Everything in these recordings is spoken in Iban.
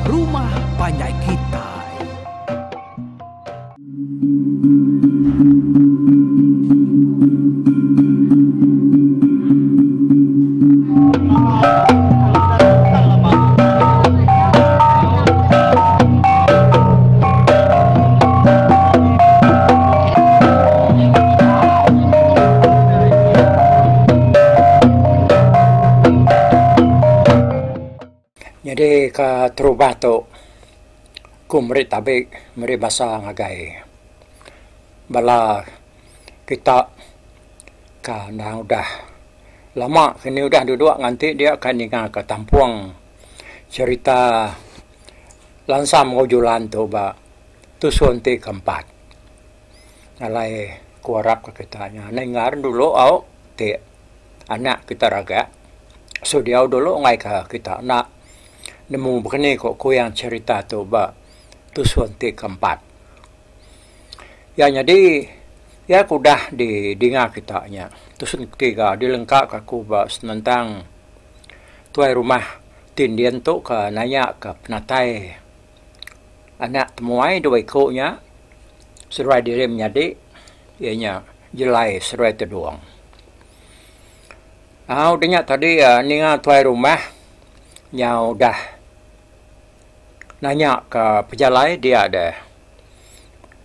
rumah panjai kitai. Nyadi ka terubah tu ku meri tabi meri basa ngagai bala kita ka endang udah lama kini udah duduk nganti dia ka ninga ka tampung cherita Lansam enggau Julan tu ba tusun ti keempat. Alai ku arap ka kita nya ninga dulu au ti anak kita ragak su diau dulu enggai ka kita enda nemu baka ni ku kuyang cherita tu ba tusun ti keempat. Iya nyadi iya ke udah di dinga kita nya tusun ketiga dilengka ka aku ba senentang tuai rumah ti endin tu ke nanya ka penatai anak temuai dua iku nya seduai diri menyadi iya nya Jelai seduai Tedong. Au udah nya tadi ninga tuai rumah nyau udah nanya ka pejalai dia deh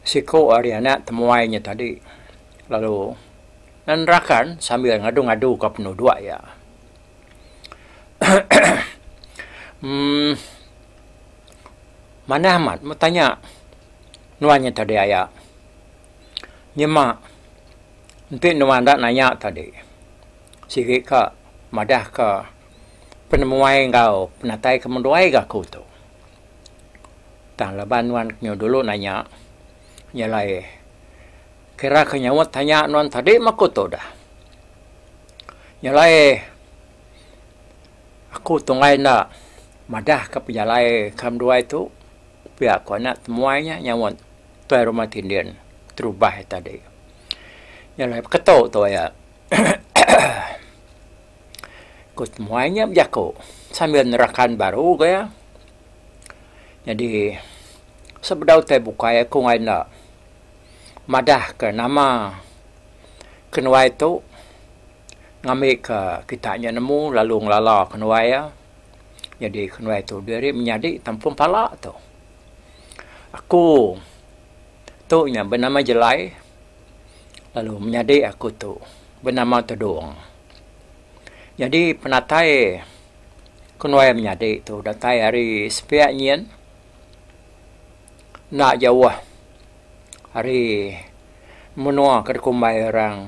siku ari anak temuai nya tadi lalu nerakan sambil ngadu-ngadu ka penuduk iya. Emm manah amat meh tanya nuan nya tadi aya. Nyema enti nuan enda nanya tadi sigi ka madah ka penemuai enggau penatai ke menduai ga aku tu. Tang laban nuan ke nyau dulu nanya nyelai kira ke nyaut tanya nuan tadi meh aku tu dah. Nyelai aku tunggai enda madah ka pejalai ka menduai tu pia ku anak temuai nya nyaut tuai rumah tindin terubah iya tadi. Nyelai beketu tu iya ku temuai nya bejaku sambil nerakan baru ga iya. Nyadi sebedau tai bukai aku enggai enda madah ka nama kenuai tu ngambika kita nya nemu lalu ngelala kenuai iya. Nyadi kenuai tu diri menyadi tampung pala tu. Aku tu nya benama Jelai lalu menyadi aku tu benama Tedong. Nyadi penatai kenuai menyadi tu datai ari sepiak nyin enda jauh ari menua ke dikumbai orang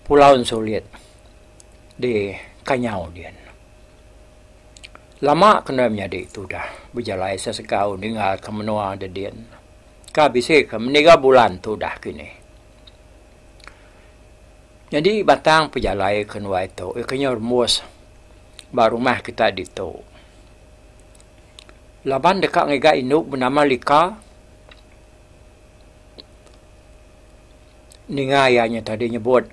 Pulau Ensulit di Kanyau din. Lama kena menyadi tudah bejalai sesegau ninggal ke menua de din. Ka bisi ke meniga bulan tudah kini. Nyadi batang pejalai ke nuai tu iya ke nyau rembus ba rumah kita ditu. Laban deka ngiga indu benama Lika ninga iya nya tadi nyebut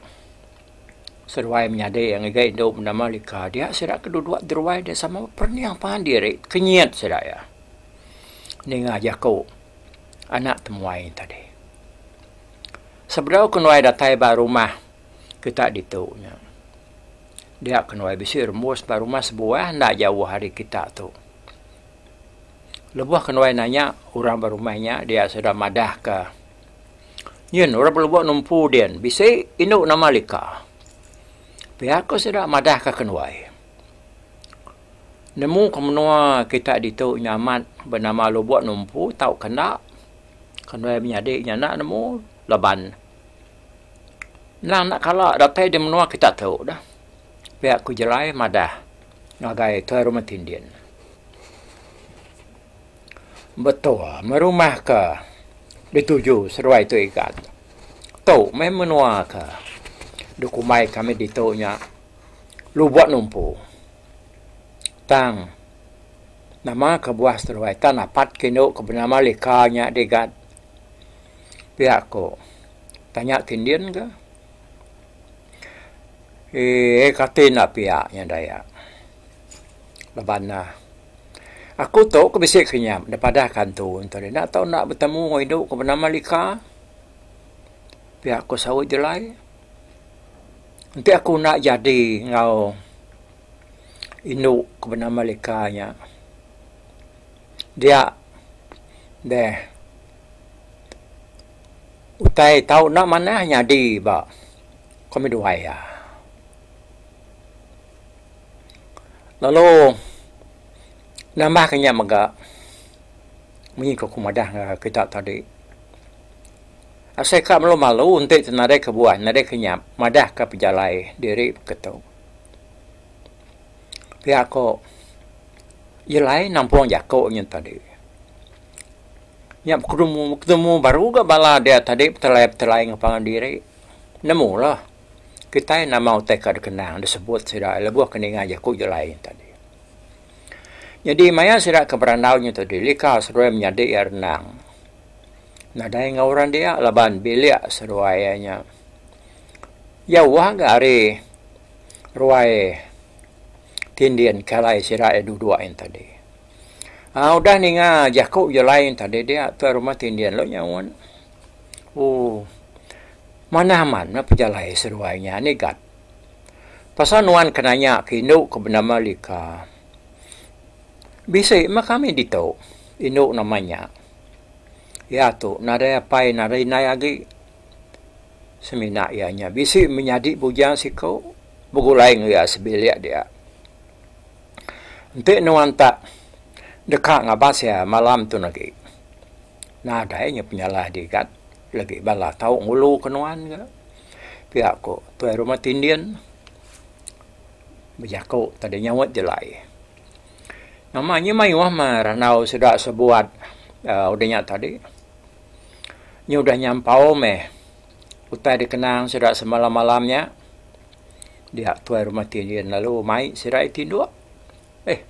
seduai menyadi ngiga indu benama Lika dia sida ke duduk deruai dia sama perening pangan diri kenyit sida iya ninga jaku anak temuai tadi. Sebedau kenuai datai ba rumah kita ditu nya dia kenuai bisi rembus ba rumah sebuah enda jauh ari kita tu. Lebuh kenuai nanya orang ba rumah nya dia sudah madah ka nyin orang belubok numpu din bisi indu nama lika. Pia ko sida madah ka kenuai. Nemu ke menua kita ditu nya amat benama lubok numpu tauka enda kenuai menyadi nya enda nemu laban endang enda kala datai di menua kita tu dah. Pia ku Jelai madah ngagai Tuai Rumah Tindin. Betul merumah ke dituju seduai tu igat. Tu meh menua ke dikumbai kami ditu nya Lubok Numpu. Tang nama kebuah seduai tan apat ke indu ke benama Lika nya digat pia ku tanya Tindin ke. Eee kati enda pia nya daya. Laban ne. Aku tu ke bisi kenyap da padah ka antu enti enda tau enda betemu enggau indu ke benama Lika. Pia ku saut Jelai. Enti aku enda jadi enggau indu ke benama Lika nya dia deh utai tau enda manah nyadi ba kami duai iya. Lalu nambah ke nya mega munyi ku aku madah ngagai kita tadi asai ka melu malu enti ti nadai kebuah nadai kenyap madah ka pejalai diri ke tu. Pia ko jelai nampung jaku nya tadi. Nya betemu betemu baru ga bala dia tadi betelai betelai ngan pangan diri nemu lah. Kitai nama utai ka dikenang disebut sida lebuh ke ninga jaku jelai nya tadi. Nyadi maya sida ke berandau nya tadi lika seduai menyadi iya renang. Nadai enggau orang dia laban bilik seduai iya nya jauh ga ari ruai tindin ke alai sida iya duduk nya tadi. Aaa udah ninga jaku jelai nya tadi dia tuai rumah tindin lalu nyaut. Ooh. Manah amat meh pejalai seduai nya ni gat. Pasal nuan ke nanya ke indu ke benama Lika. Bisi meh kami ditu indu nama nya. Iya tu nadai apai nadai indai agi. Semina iya nya bisi menyadi bujang siku begulai enggau iya sebilik dia. Enti nuan tak deka ngabas iya malam tu agi. Nadai nya penyalah digat. Lagi bala tau ngulu ke nuan ga. Pia ko tuai rumah Tindin bejaku tadi nyaut jelai. Nama nya mayuh meh randau sida sebuat uhh udah nya tadi. Nya udah nyampau meh utai dikenang sida semalam-malam nya dia tuai rumah Tindin lalu mai sida tinduk. Eh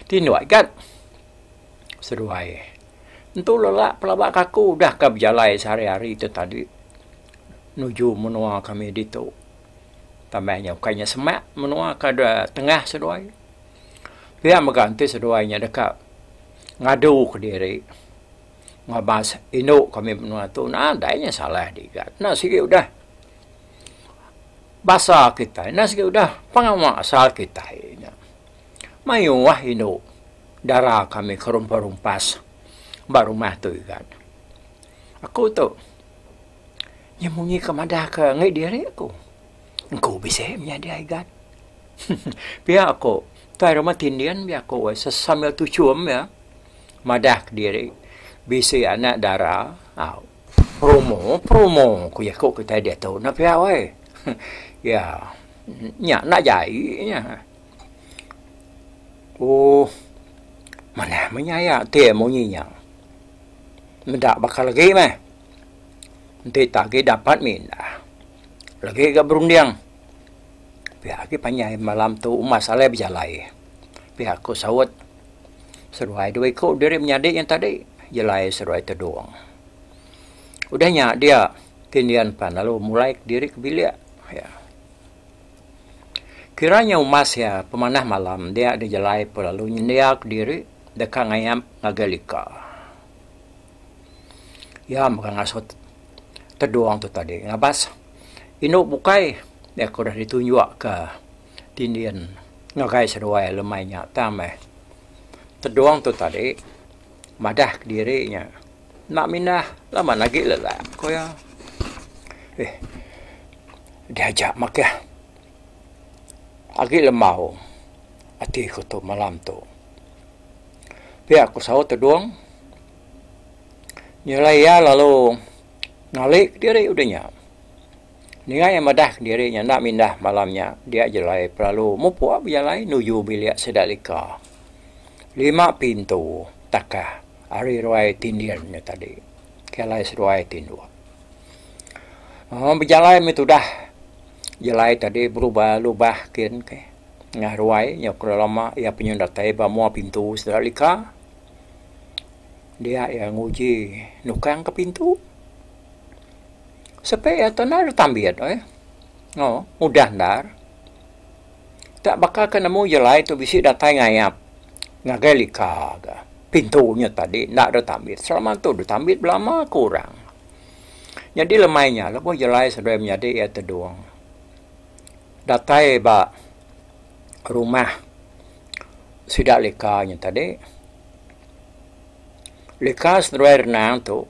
tinduk gat seduai. Entu lelak pelaba ka aku udah ka bejalai sehari-hari tu tadi nuju menua kami ditu. Tambah nya ukai nya semak menua ka da tengah seduai. Pia mega enti seduai nya deka ngadu kediri ngabas indu kami menua tu nadai nya salah diga. Enda sigi udah basa kitai enda sigi udah pengawa asal kitai nya. Mayuh indu. Dara kami ke rumpas-rumpas ba rumah tu igat. Aku tu nya munyi ke madah ke enggai diri aku. Engku bisi menyadi igat. Pia ku tuai rumah tindin pia ku sambil tuchum iya madah kediri bisi anak dara au promo promo ku jaku kitai diatu ne pia weh. Iya nya enda jai nya. Ooh manah meh nya aya ti munyi nya. Meda baka legi meh. Enti tak agi dapat mindah. Legi ga berunding. Pia agi panjai malam tu umas alai bejalai. Pia ku saut seduai dua iku diri menyadi nya tadi jelai seduai tedung. Udah nya dia Tindin pan lalu mulai kediri ke bilik. Kira nya umas iya pemanah malam dia dijelai pun lalu nyendia kediri deka ngayap ngagai lika. Iya mega ngasuh tedung tu tadi ngabas indu bukai iya ke udah ditunjuk ke tindin ngagai seduai lemai nya tang meh. Tedung tu tadi madah kediri nya. Enda mindah laban agi lelak ku iya. Eh diaja makih agi lembau ati ku tu malam tu. Pia ku saut tedung nyelai iya lalu ngali kediri udah nya. Ninga iya madah kediri nya enda mindah malam nya dia jelai pelalu mupuk bejalai nuju bilik sida lika. Lima pintu takah. Ari ruai tindin nya tadi ke alai seduai tinduk. Uhh bejalai meh tudah jalai tadi berubah lubah kin keh ngah ruai nyau ke lama iya penyun datai ba mua pintu sida lika. Dia iya nguji nukang ke pintu. Sepi iya tu enda ditambit eh. Oh mudah endar. Tak baka ke nemu jalai tu bisi datai ngayap. Ngagai lika ga pintu nya tadi enda deh tambit. Selama tu deh tambit belama ku orang. Nyadi lemai nya lebuh jelai seduai menyadi iya tedung datai ba rumah sida lika nya tadi. Lika seduai renang tu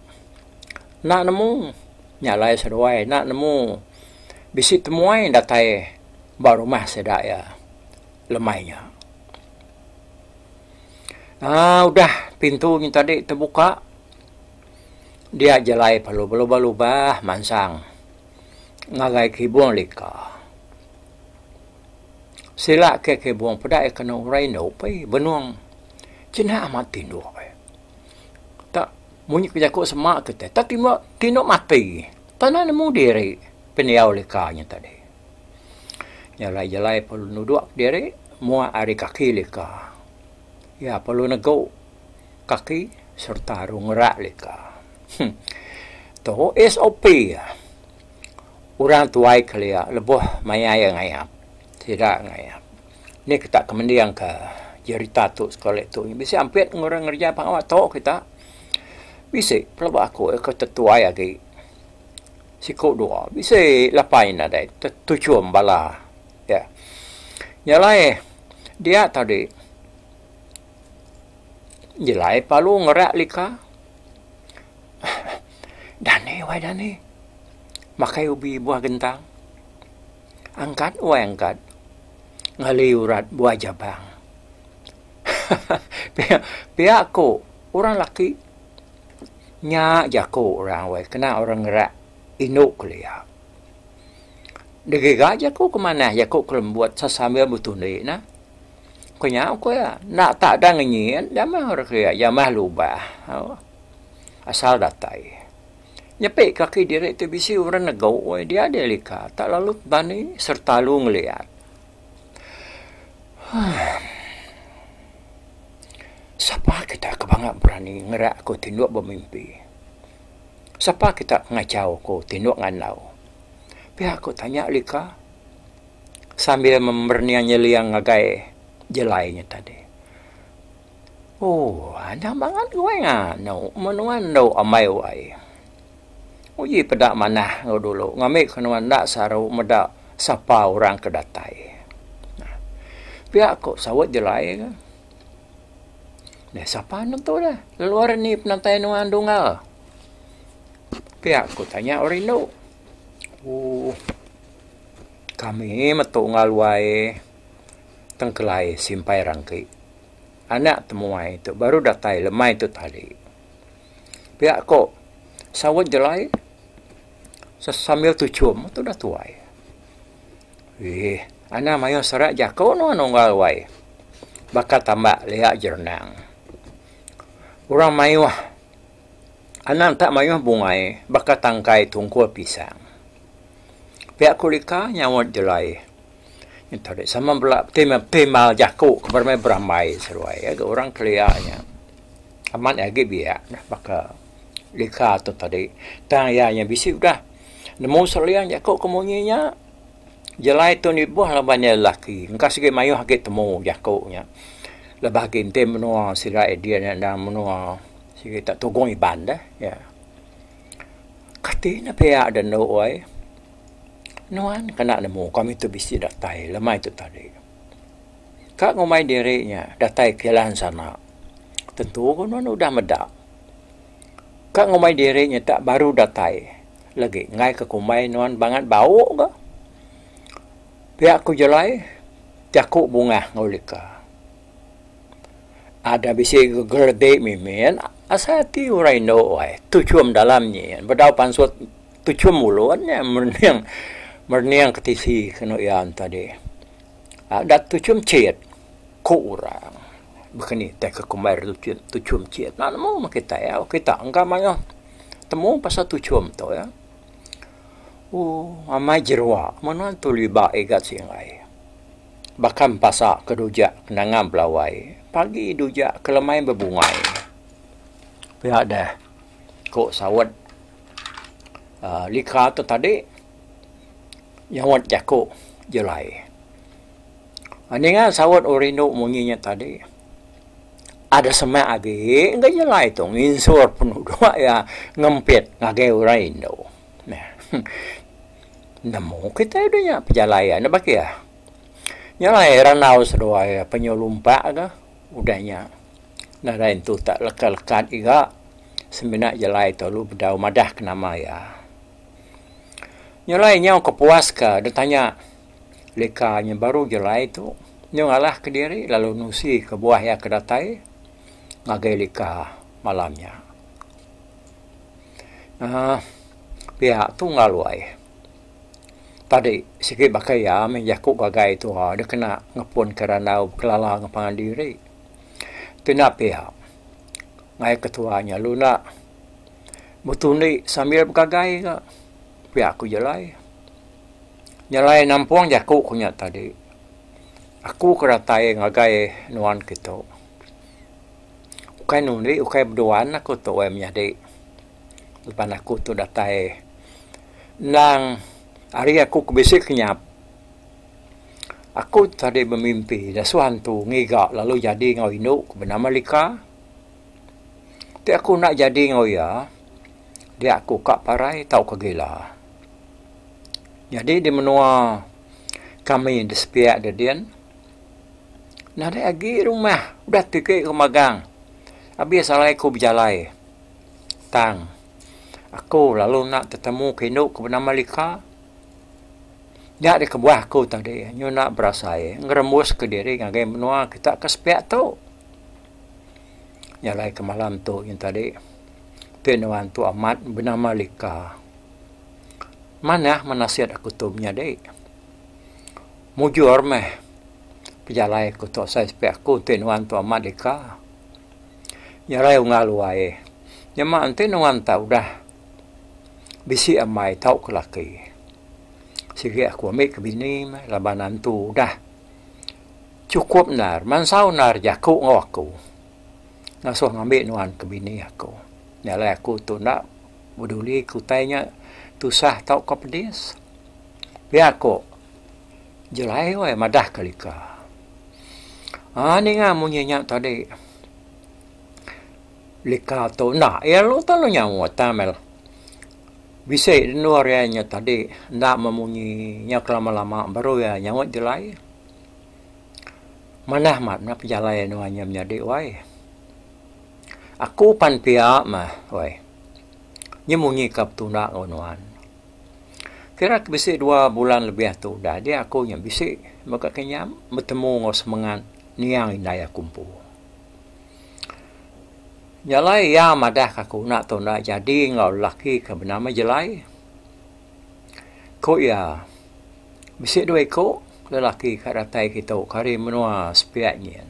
enda nemu nya alai seduai enda nemu bisi temuai datai ba rumah sida iya lemai nya. Aaa udah pintu nya tadi tebuka dia jalai perlu belubah-lubah mansang ngagai kibung lika. Sila ke kibung peda iya kenu orang indu pei benung cina amat tinduk. Tak munyi ke jaku sema kitai tak tinduk tinduk mati tak nemu diri pendiau lika nya tadi. Jalai jalai perlu nudok diri muak ari kaki lika. Iya perlu negu kaki sereta aru ngerak lika. Huh tu SOP orang tuai kelia lebuh maya iya ngayap sida ngayap. Ni kita ke mending ka jerita tu sekali tu bisi ampit orang ngereja pengawa tu kita. Bisi pelaba aku ke tetuai agi. Siku dua bisi lapai nadai tetuchum bala iya. Nya alai dia tadi jelai palu ngerak lika dani wai dani makai ubi buah gentang angkat wai angkat ngali urat buah jabang haha pia ku orang laki. Nya jaku orang weh kena orang ngerak indu kelia. Digiga jaku ke manah jaku ke lembut sesambil betundi ne. Ku nya ku iya enda tak da ngenyit jamah orang kelia jamah lubah asal datai. Nyepi kaki diri ti bisi orang negu weh dia deh lika tak lalu bani sereta lalu ngeliat. Huh. Sapa kita ke banga berani ngerak aku tinduk bemimpi. Sapa kita ke ngachau aku tinduk ngandau. Pia ku tanya Lika sambil merening nyeling ngagai jelai nya tadi. Ooh anang bangat guai nganu menua endo ambai wai. Uji peda manah enggau dulu ngambi ke nuan enda saru meda sapa orang ke datai. Pia ku saut jelai ke. Neh sapa nentu deh lalu ari ni penatai nuan dunggal. Pia ku tanya orang indu. Ooh kami metu enggau luai tengkelai simpai rangki. Anak temuai tu baru datai lemai tu tadi. Pia ku saut jelai sambil tuchum tudah tuai. Eeh anang mayuh serak jaku nuan unggal wai baka tambak lia jerenang. Orang mayuh anang tak mayuh bungai baka tangkai tungkul pisang. Pia ku lika nyaut jelai nya tadi sama bela timbal jaku ke beramai berambai seduai ga orang kelia nya amat agi biak baka lika tu tadi tang iya nya bisi udah. Nemu seliang jaku ke munyi nya, jelai tu nibuh laban iya lelaki. Engka sigi mayuh agi temu jaku nya. Lebih agi enti menua sida idin nya endang menua sigi tak tugong Iban deh. Ya. Kati ne pia da endo ai. Nuan kena nemu kami tu bisi datai lemai tu tadi. Ka ngumbai diri nya datai kilan sana. Tentu ku nuan udah meda. Ka ngumbai diri nyata baru datai lagi enggai ke kumbai nuan bangat bau ga. Pia ku jelai jaku bungah enggau lika. Ada bisi geredi mimit asai ati orang indu ai tuchum dalam nyin bedau pansut tuchum ulun nya merening merening ke tisi kenu iya tadi. Ada tuchum chit ku orang. Baka ni tai ke kumbai tuchum chit enda nemu meh kitai au kita engka mayuh temu pasal tuchum tu ya. Ooh amai jerua mene tu liba igat singai. Baka empasa ke dujak ke nanga belawai pagi dujak ke lemai bebungai. Pia deh ku saut uhh lika tu tadi nyaut jaku jelai. Ninga saut orang indu munyi nya tadi. Ada semak agi enggai jelai tu nginsur penuduk iya ngempit ngagai orang indu. Nemu kitai udah nya pejalai iya enda bagi iya. Nya alai randau seduai penyu lumpak ga udah nya nadai entu tak lekat-lekat ira semina jelai tu lalu bedau madah ke nama iya. Nya alai nyau ke puas ka deh tanya leka nya baru jelai tu nyau ngalah kediri lalu nusi kebuah iya ke datai ngagai leka malam nya. Aaa pia tu enggau luai. Tadi sigi baka iya meh jaku gagai tuha deh kena ngepun ke randau bekelala ngan pangan diri. Ti enda pia ngagai ketua nya lalu enda betundi sambil begagai ga pia ku jalai. Jalai nampung jaku ku nya tadi aku ke datai ngagai nuan kitu ukai nundi ukai beduan aku tu wai menyadi. Laban aku tu datai endang ari aku ke bisi kenyap aku tadi bemimpi dasuh antu ngiga lalu jadi enggau indu ke benama Lika. Ti aku enda jadi enggau iya dia aku ka parai tauka gila. Nyadi di menua kami di sepiak dedin nadai agi rumah udah tiki ke magang abis alai ku bejalai. Tang, aku lalu enda tetemu ke indu ke benama Lika. Nya deh kebuah aku tadi nyu enda berasai ngerembus ke diri ngagai menua kita ke sepiak tu. Nya alai ke malam tu nyin tadi ti nuan tu amat benama Lika. Manah meh nasit aku tu menyadi. Mujur meh pejalai aku tu asai sepiak aku ti nuan tu amat Lika. Nyerai unggal wai. Nyema enti nuan tau udah bisi ambai tau ke laki. Sigi aku ambi ke bini meh laban antu udah chukup endar mansau endar jaku enggau aku ngasuh ngambi nuan ke bini aku. Nya alai aku tu enda beduli ke utai nya tusah tauka pedis. Pia ko Jelai wai madah ke lika. Aaa ninga munyi nya tadi lika tu enda iya lalu tau nyaut tang meh bisi endur iya nya tadi enda memunyi nya kelama lama baru iya nyaut jelai. Manah mat meh pejalai nuan nya menyadi wai. Aku pan pia meh wai nya munyi ka betunda enggau nuan. Kira ke bisi dua bulan lebih tu udah dia aku nya bisi mega kinyam betemu enggau semengat niang indai aku empu. Nya alai iya madah ka aku enda tu enda jadi enggau lelaki ke benama Jelai. Ku iya bisi dua iku lelaki ka datai kitu ke ari menua sepiak nyin.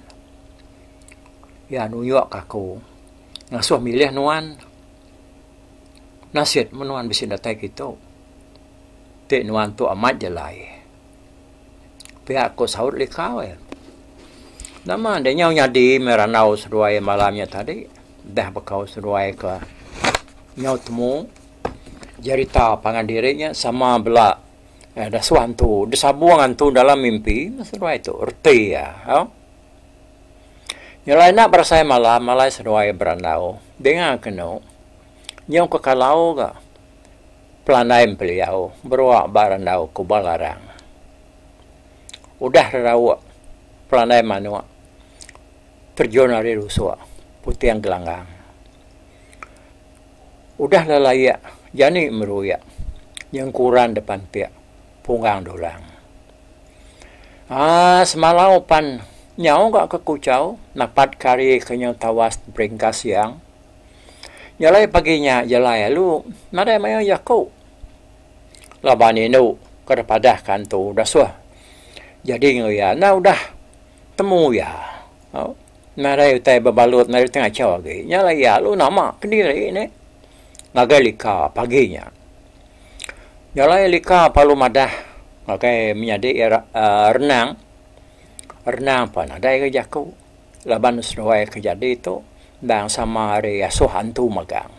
Iya nunjuk ka aku ngasuh milih nuan. Nasit meh nuan bisi datai kitu. Ti nuan tu amat jelai. Pia ku saut lika weh. Nama deh nyau nyadi meh randau seduai malam nya tadi dah bekau seduai ke nyau temu jerita pangan diri nya sama bela dasuh antu disabung antu dalam mimpi meh seduai tu reti iya. Nyelai enda berasai malam alai seduai berandau dinga kenu nyau ke kalau ga pelandai empeliau berua ba randau ke uba larang. Udah rerauk pelandai manuk terjun ari rusuk puting gelanggang. Udah lelaik jani meruik nyengkuran depan pik punggang dulang. Aaa semalau pan nyau ga ke kuchau napat ke hari ke nyau tawas beringka siang. Jalai pagi nya jalai alu nadai mayuh jaku laban indu ke deh padah ke antu dasuh jadi enggau iya enda udah temu iya nadai utai bebalut nadai utai ngachau agi. Nya alai iya alu nama kediri ne ngagai lika pagi nya. Jalai lika perlu madah ngagai menyadi uhh renang, renang pun nadai ga jaku laban seduai ke jadi tu endang sama ari asuh antu magang.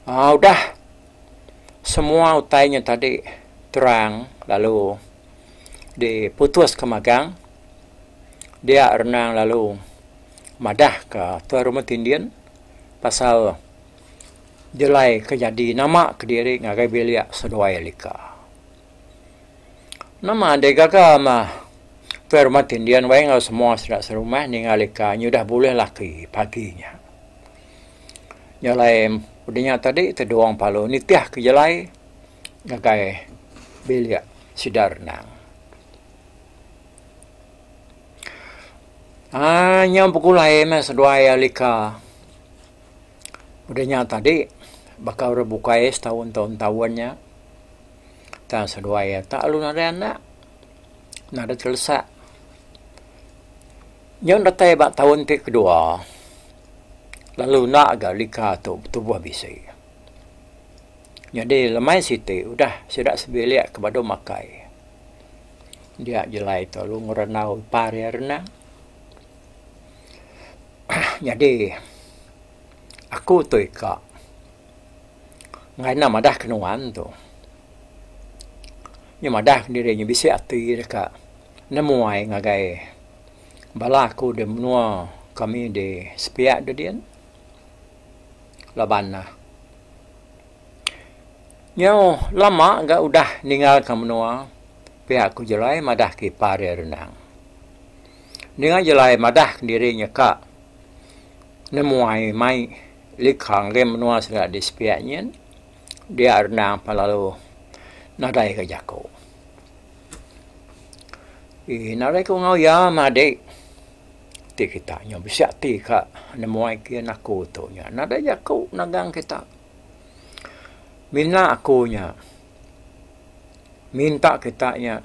uhh Udah semua utai nya tadi terang lalu diputus ke magang dia renang lalu. Madahka Tuai Rumah Tindin pasal jelai ke nyadi nama kediri ngagai bilik seduai lika. Nama deh gaga mah Tuai Rumah Tindin wai enggau semua sida serumah ninga lika nyudah bulih laki pagi nya. Nya alai udah nya tadi tedung palu nitih ke jelai ngagai bilik sida renang. Aaa nyau begulai meh seduai lika udah nya tadi baka orang bukai setaun taun taun nya. Tang seduai iya tak lalu nadai anak, nadai telesak. Nyau datai ba taun ti kedua lalu enda ga lika tu betubuh bisi. Nyadi lemai siti udah sida sebilik ke badu makai dia jelai tu lalu ngerandau ipar iya renang. Nyadi aku tu ika. Enggai enda madah ke nuan tu. Nya madah diri nya bisi ati deka nemuai ngagai bala aku da menua kami di sepiak da din laban ne nyau lama ga udah ninggal ka menua pia ku Jelai madah ke ipar iya renang. Ninga Jelai madah diri nya ka nemuai mai lika ngagai menua sida di sepiak nyin dia renang pa lalu nadai ga jaku. Eee nadai ku enggau iya madik ti kita nyau bisi ati ka nemuai kiyen aku tu nya nadai jaku nagang kita. Mina aku nya minta kita nya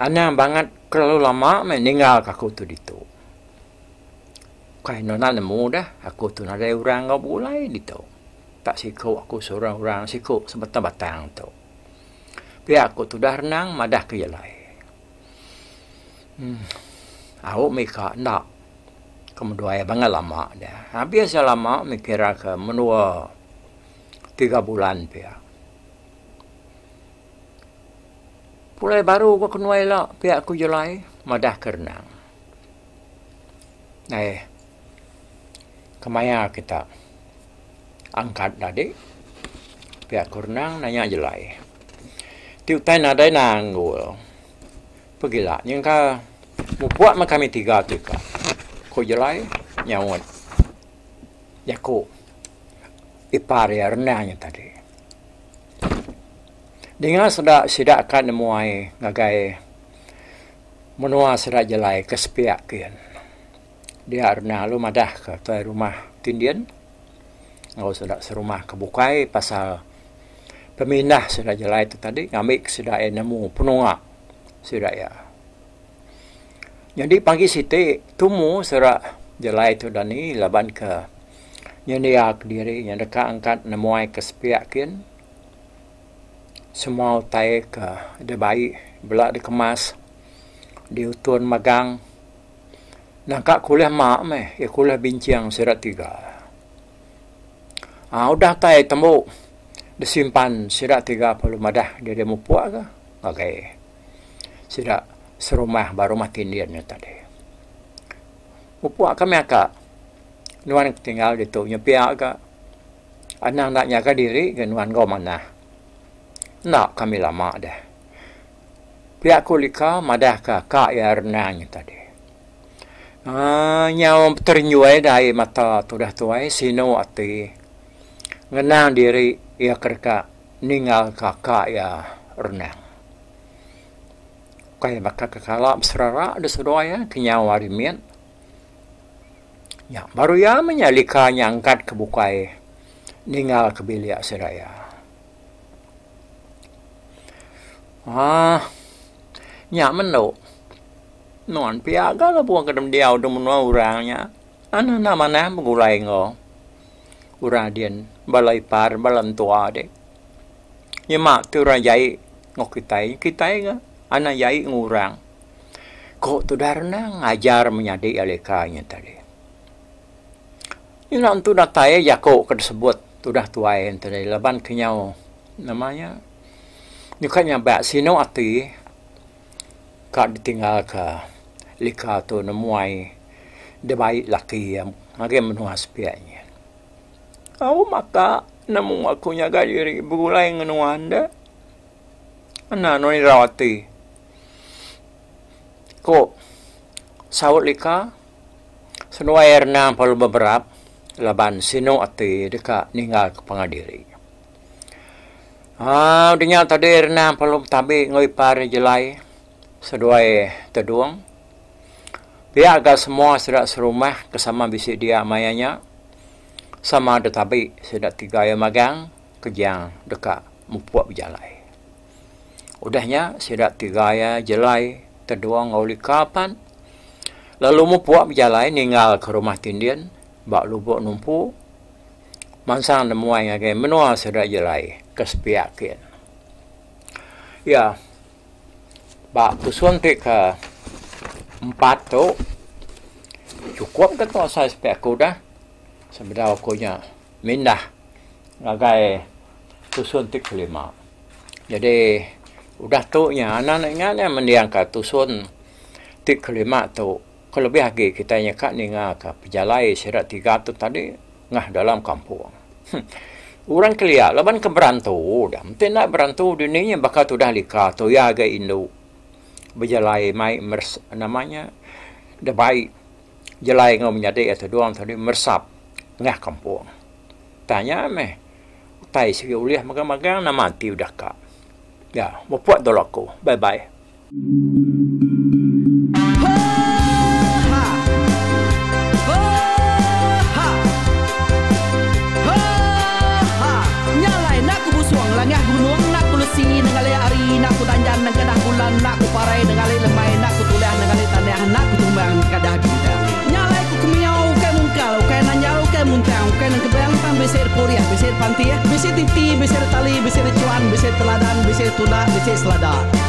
anang bangat kelalu lama meh ninggal ka aku tu ditu. Kai enda nemu deh aku tu nadai orang enggau begulai ditu. Tak siku aku seorang orang siku sebatang batang tu. Pia ku tudah renang madah ke jalai. Uhh au mika enda ke menduai bangat lama deh. Abis iya lama mih kira ke menua tiga bulan pia. Pulai baru ko kenuai ila pia ku jalai madah ke renang. Ai kemaya kita angkat tadi pia ku renang nanya jelai. Ti utai nadai nanggul pegila nyengka mupuk meh kami tiga ti ka ku jelai nyaut jaku ipar iya renang nya tadi. Dinga sida sida ka nemuai ngagai. Menua sida jelai ke sepiak kin. Dia rena lalu madah ke tuai rumah Tindin enggau sida serumah ke bukai pasal pemindah sida jelai tu tadi ngambi ke sida iya nemu penunga sida iya. Nyadi pagi siti tumu sida jelai tu dani laban ke nyendia kediri nya deka angkat nemuai ke sepiak kin. Semua utai ke dibai bela dikemas diutun magang nangka ke ulih ma meh ke ulih binching sida tiga. Aaa udah utai tembu disimpan sida tiga perlu madah diri mupuk ka ngagai sida serumah ba rumah tindin nya tadi. Mupuk ka meh aka nuan ke tinggal ditu nyepia ka. Anang enda nyaga diri ga nuan enggau manah. Enda kami lama deh. Pia ku Lika madah ka ka iya renang nya tadi. Aaa nyau beterenjui da ai mata tudah tuai sinu ati ngenang diri iya ke deka ninggal ka ka iya renang. Ukai baka ke kala beserara da seduai iya kenyau ari mit. Nya baru iya meh nya lika nya angkat ke bukai ninggal ke bilik sida iya. Aaa nya mendo nuan pia ga lebuh ke diau da menua orang nya anang enda manah begulai enggau orang din bala ipar bala entua deh. Nyema ti orang jai enggau kitai, kitai ga anang jai enggau orang. Ko tudah renang ngajar menyadi alika nya tadi. Ina entu datai jaku ke disebut tudah tuai nya tadi laban ke nyau nama nya nyuka nyabak sinu ati ka ditinggal ka lika tu nemuai. dibai laki iya ngagai menua sepiak nyin. Au maka nemu aku nyaga diri begulai ngan nuan deh. Enda nuan irau ati. Ku saut lika seduai renang perlu beberap laban sinu ati deka ninggal ke pangan diri. Aaa udah nya tadi renang perlu betabi enggau ipar jelai seduai tedung. Pia ga semua sida serumah ke sama bisi dia maya nya sama deh tabi sida tiga iya magang kejang deka mupuk bejalai. Udah nya sida tiga iya jelai tedung enggau lika pan lalu mupuk bejalai ninggal ke rumah Tindin ba Lubok Numpu mansang nemuai ngagai menua sida jelai ke sepiak kin. Iya. Ba tusun ti ke empat tu chukup ke tu asai sepi aku dah sebedau aku nya mindah ngagai tusun ti kelima. Jadi udah tu nya anak ne ingat ne mending ka tusun ti kelima tu kelebih agi kitai nyeka ninga ka pejalai sida tiga tu tadi ngah dalam kampung. Orang kelia laban ke berantu dah. Enti enda berantu dini nya baka tudah lika tu iya ga indu bejalai mai mers nama nya da bai jalai enggau menyadi iya tedung tadi meresap ngah kampung. Tang nya meh utai sigi ulih magang-magang nama enti udah ka. Ya mupuk dulu aku. Bye bye.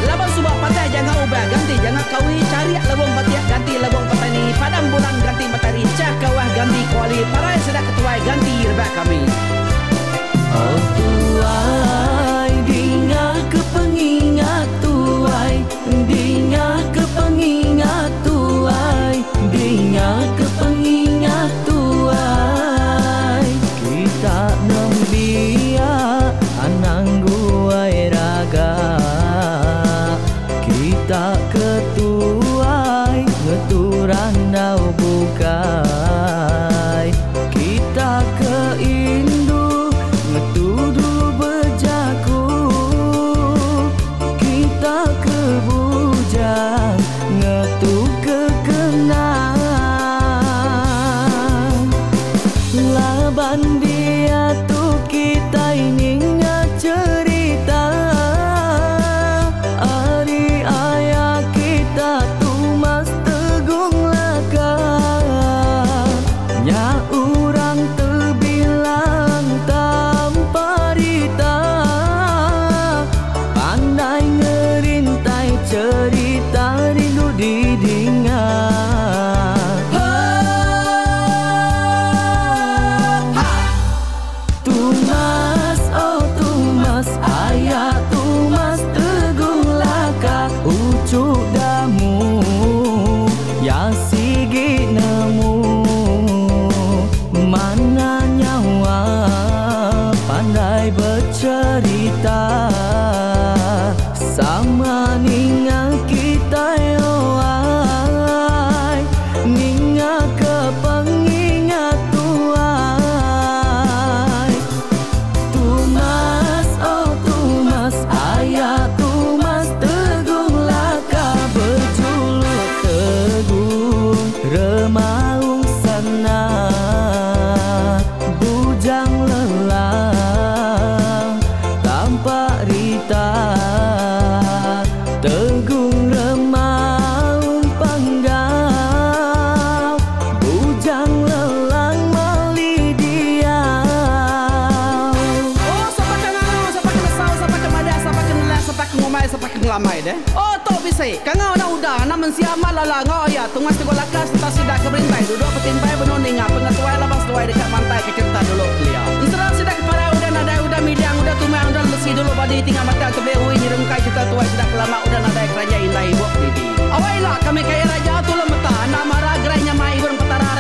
Laban suba patah janga ubah ganti janga kawi charik lebong batik ganti lebong petani padam bulan ganti matari chah kawah ganti kuali parai sida ketuai ganti rebak kami. Oh tuai dinga ke pengingat tuai dinga ke pengingat tuai dinga ke pengingat tuai kita nembiak anang guai raga kita ke tuai ngetu randau bukai kita ke indu ngetu dulu bejaku kita ke bujang ngetu ke kenang laban diatu kitai ninga cherita ari aya kita Tumas Tegung Laka nya orang tebilang tanpa rita pandai ngerintai cherita rindu didinga. Tumas oh Tumas aya Tumas Tegung Laka uchu damu ya sigi nemu mana nyawa pandai becerita sama ninga kitai oh ai ninga ke pengingat tuai Tumas oh Tumas aya Tumas Tegung Laka bejuluk Tegung Remaung Sana Bujang Lelang Tampak Rita Tegung Remaung Panggau Bujang Lelang Mali Diau. Oh sapa ke ngangau sapa ke nesau sapa ke madah sapa ke nelah sapa ke ngumbai sapa ke ngelamai deh. Oh tu bisi kangau enda udah enda mensia amat lala enggau iya tungas tegul laka sereta sida ke berintai duduk betimpai benung ninga pengetuai laban seduai deka mantai ke cherita dulu kelia. Ensera sida ke parai udah nadai udah midang udah tumang udah lesi dulu badi tinggal matang tebeli ui nyerungkai cherita tuai sida ke lama udah nadai keranjai indai ibuk didi. Awai ila kami kaya raja tulung meta enda mara gerai nyamai ibun petara.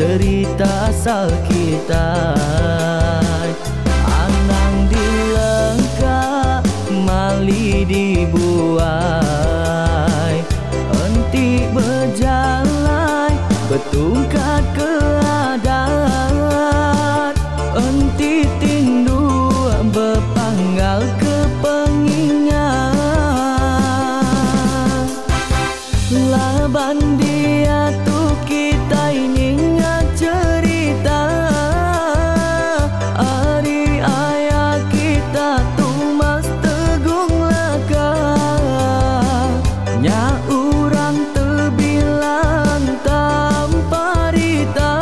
Cerita asal kitai Anang dilengka mali dibuai Enti bejalai betungkat ke adat Enti tinduk bepanggal ke pengingat. Laban diatu kitai ninga cherita ari aya kita Tumas Tegung Laka. Nya urang tebilang tanpa rita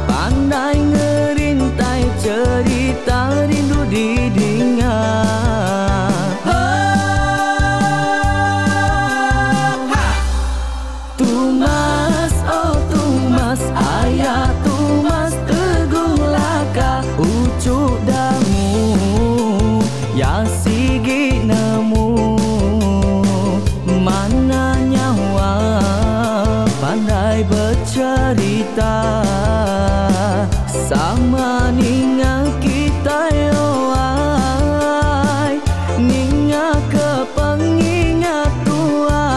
pandai ngerintai cherita rindu didinga. Tumas, oh Tumas, aya Tumas Tegung Laka uchu damu ya sigi nemu mana nyawa pandai becherita sama ninga kitai oai ninga ke pengingat tuai.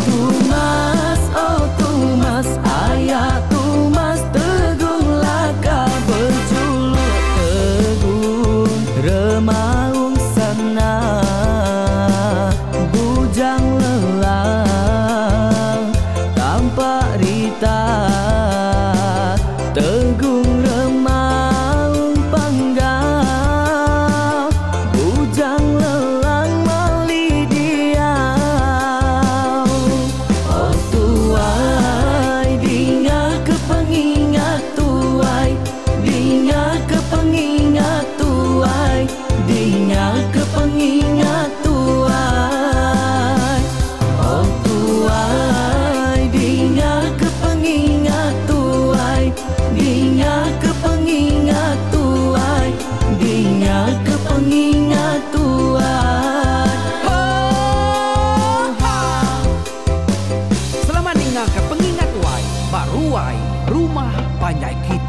Tumas, oh Tumas, aya Tumas Tegung Laka bejuluk Tegung Remaung Sana Bujang Lelang tanpa rita Tegung Remaung Panggau Bujang Lelang mali diau. Oh tuai dinga ke pengingat tuai dinga ke pengingat tuai dinga ke pengingat tuai. Oh tuai dinga ke pengingat tuai dinga ke pengingat tuai dinga ke pengingat tuai. Ho ha! Selamat ninga ke pengingat tuai ba ruai rumah panjai kita.